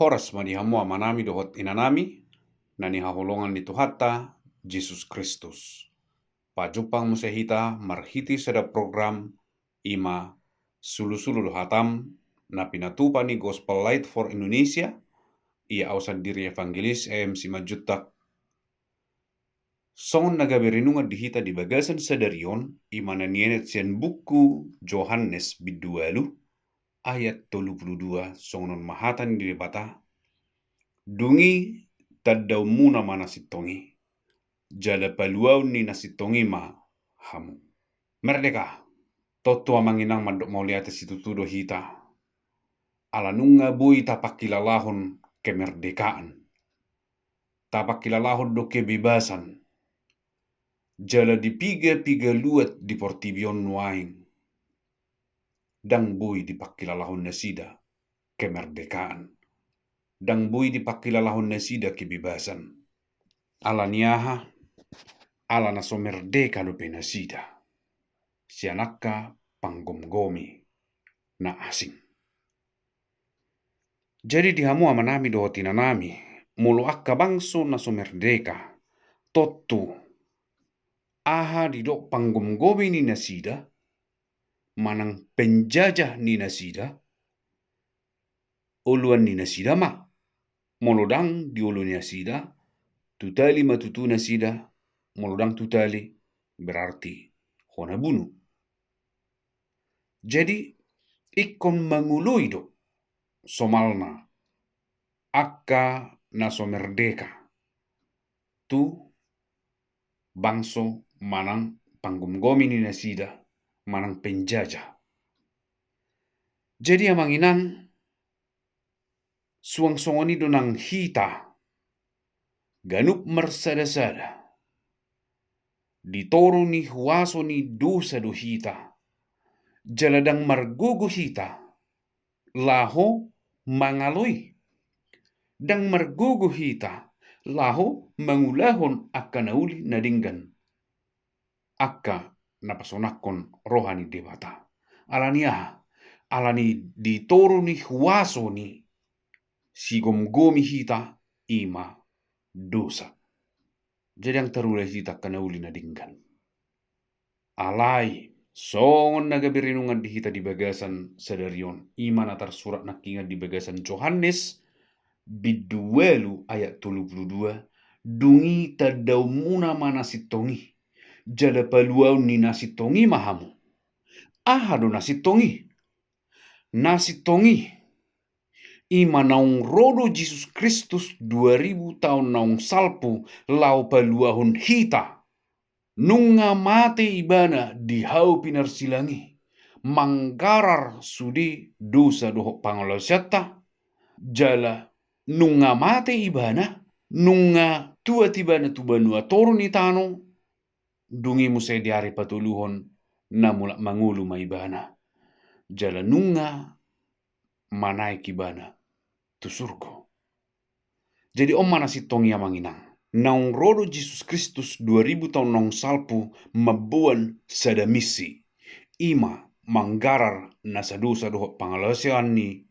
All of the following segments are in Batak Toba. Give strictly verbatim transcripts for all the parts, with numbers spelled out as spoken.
Horas ma di hamu amanami dohot inanami, na nihaholongan ni Tuhanta Jesus Kristus. Pajumpang muse hita marhite sada program, i ma Sulusulu do Hatam, na pinatupa ni Gospel Light for Indonesia, ia au sandiri Evangelis M C Manjuntak. Songon na gabe renungan di hita di bagasan sadari on, i ma na nienet sian buku Johannes bindu ualu ayat tolu pulu dua, songon on ma hata ni Debata: Dung i tandaonmuna ma na sintong i, jala paluaon ni na sintong i ma hamu. Merdeka. Tontu amang inang mandok mauliate situtu do hita, ala nunga boi tapangkilalahon kemerdekaan, tapangkilalahon do kebebasan. Jala di piga-piga luat di portibi on nuaeng, ndang boi dipangkilalahon nasida kemerdekaan, ndang boi dipangkilalahon nasida kebebasan. Ala ni aha? Ala na so merdeka dope nasida sian angka panggomgomi na asing. Jadi di hamu amanami dohot inanami, molo angka bangso na so merdeka, tontu aha didok panggomgomi ni nasida manang penjajah ni nasida, oloan ni nasida ma. Molo ndang di olo ni nasida, tutali ma tutu nasida. Molo ndang tutali, berarti hona bunu. Jadi ingkon mangoloi do somalna angka na so merdeka tu bangso manang panggomgomi ni nasida manang penjajah. Jadi amang inang, suang songon i do nang hita ganup marsadasada. Di toru ni huaso ni dosa do hita, jala ndang margogo hita laho mangaloi, ndang margogo hita laho mangulahon angka na uli na denggan, angka na pasonangkon roha ni Debata. Ala ni aha? Ala ni di toru ni huaso ni sigomgomi hita, i ma dosa. Jadi ndang tarula hita angka na uli na denggan. Alai songon na gabe renungan di hita di bagasan sadari on, i ma na tarsurat nangkingan di bagasan Johannes bindu ualu ayat tolu pulu dua: Dung i tandaonmuna ma na sintong i, jala paluaon ni na sintong i ma hamu. Aha do na sintong i? Na sintong i, i ma naung ro do Jesus Kristus dua ribu taon naung salpu laho paluahon hita. Nunga mate ibana di hau pinarsilang i, manggarar sude dosa dohot pangalaosionta, jala nunga mate ibana, nunga tuat ibana tu banua toru ni tano, dung i muse di ari patoluhon na mulak mangolu ma ibana, jala nunga manaek ibana tu surgo. Jadi on ma na sintong i amang inang. Naung ro do Jesus Kristus dua ribu taon naung salpu mamboan sada misi, i ma manggarar nasa dosa dohot pangalaosion ni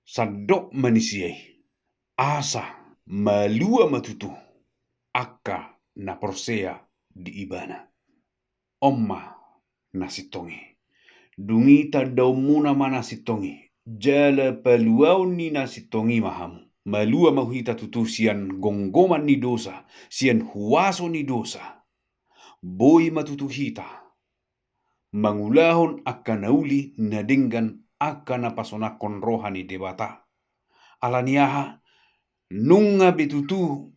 sandok manisia i, asa malua ma tutu angka na porsea di ibana. On ma na sintong i. Dung i tandaonmuna ma na sintong i, jala paluaon ni na sintong i ma hamu. Malua ma hita tutu sian gomgoman ni dosa, sian huaso ni dosa. Boi ma tutu hita mangulahon angka na uli na denggan, angka na pasonangkon roha ni Debata. Ala ni aha? Nunga be tutu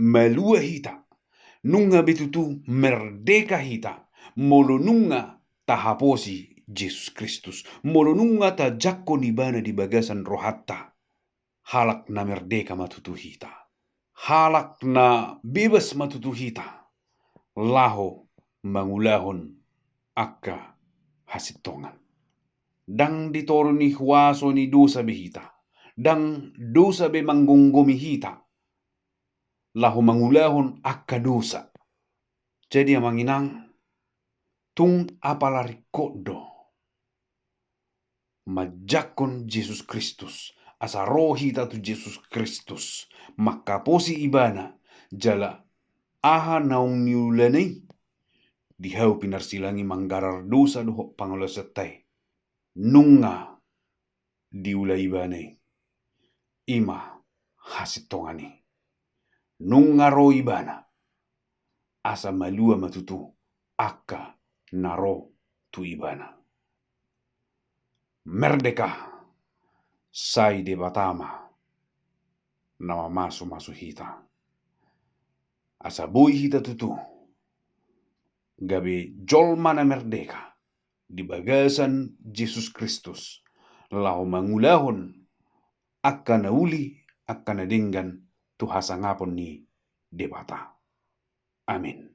malua hita, nunga be tutu merdeka hita, molo nunga tahaposi Jesus Kristus, molo nunga tajangkon ibana di bagasan rohanta. Halak na merdeka ma tutu hita, halak na bebas ma tutu hita laho mangulahon angka hasintongan. Ndang di toru ni huaso ni dosa be hita, ndang dosa be manggomgomi hita laho mangulahon angka dosa. Jadi amang inang, tung apala ringkot do manjangkon Jesus Kristus, asa ro hita tu Jesus Kristus, mangkaposi Ibana, jala aha naung niulana i, di hau pinarsilang i manggarar dosa dohot pangalaosionta i, nunga diula Ibana i, i ma hasintongan i. Nunga ro Ibana, asa malua ma tutu angka na ro tu Ibana. Merdeka, sai Debata ma na mamasumasu hita, asa boi hita tutu gabe jolma na merdeka di bagasan Jesus Kristus, laho mangulahon angka na uli, angka na denggan tu hasangapon ni Debata. Amin.